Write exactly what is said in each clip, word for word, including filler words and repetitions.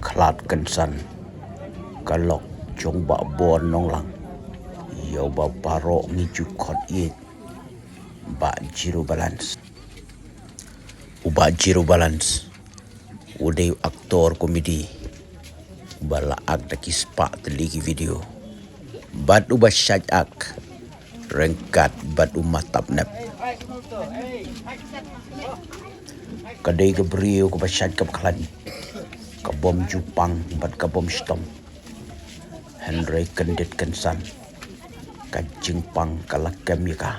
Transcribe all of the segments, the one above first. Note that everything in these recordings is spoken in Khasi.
Khlad kynsan ka lok jong Bah Bor Nonglang, ïa uba baroh ngi ju khot ïa Bah Zero Balance. U Bah Zero Balance u dei u aktor komedi uba la ak da ki spah tylli ki video, bad uba shait ak ryngkat bad u Matap Nep. Ka dei ka briew kaba shait kaba khlaiñ, ka bym ju pang bad ka bym shitom. Hynrei kyndit kynsan, ka jingpang ka la kem ïa ka.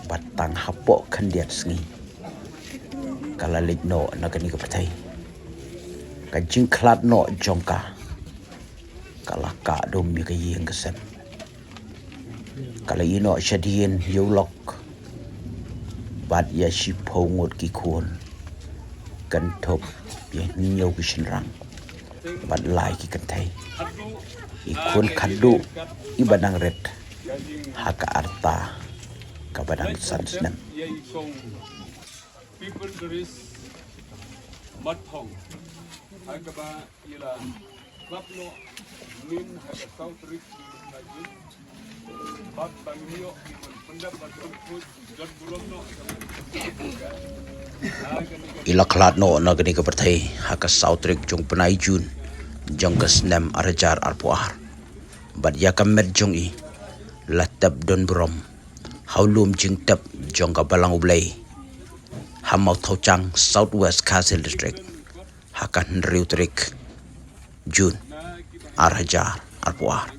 Bad tang hapoh khyndiat sngi ka la leit noh na kane ka pyrthei. Ka jingkhlad noh jong ka ka la kah dum ïa ka ïing ka sem. Ka la ïeh noh shadien ïa u lok bad ïa shiphew ngut ki khun, kynthup ïa hynñiew ki shynrang bad lai ki kynthei. I khun khatduh iba dang rit ha ka rta kaba dang san snem. People Grace Mathong, ha kaba ïa la klap noh min ha ka South Ridge Junior High School. Bad tang ïoh ki ban pyndep bad ban khuid jot burom noh. I la khlad noh na kane ka pyrthei ha ka South Ridge jong u bnai June jong ka snem ar hajar arphew ar. Bad ïa ka met jong i la tep don burom ha u lum jingtep jong ka Balang U Blei ha Mawthawchang, South West Khasi Hills District, ha ka hynriew tarik June ar hajar arphew ar.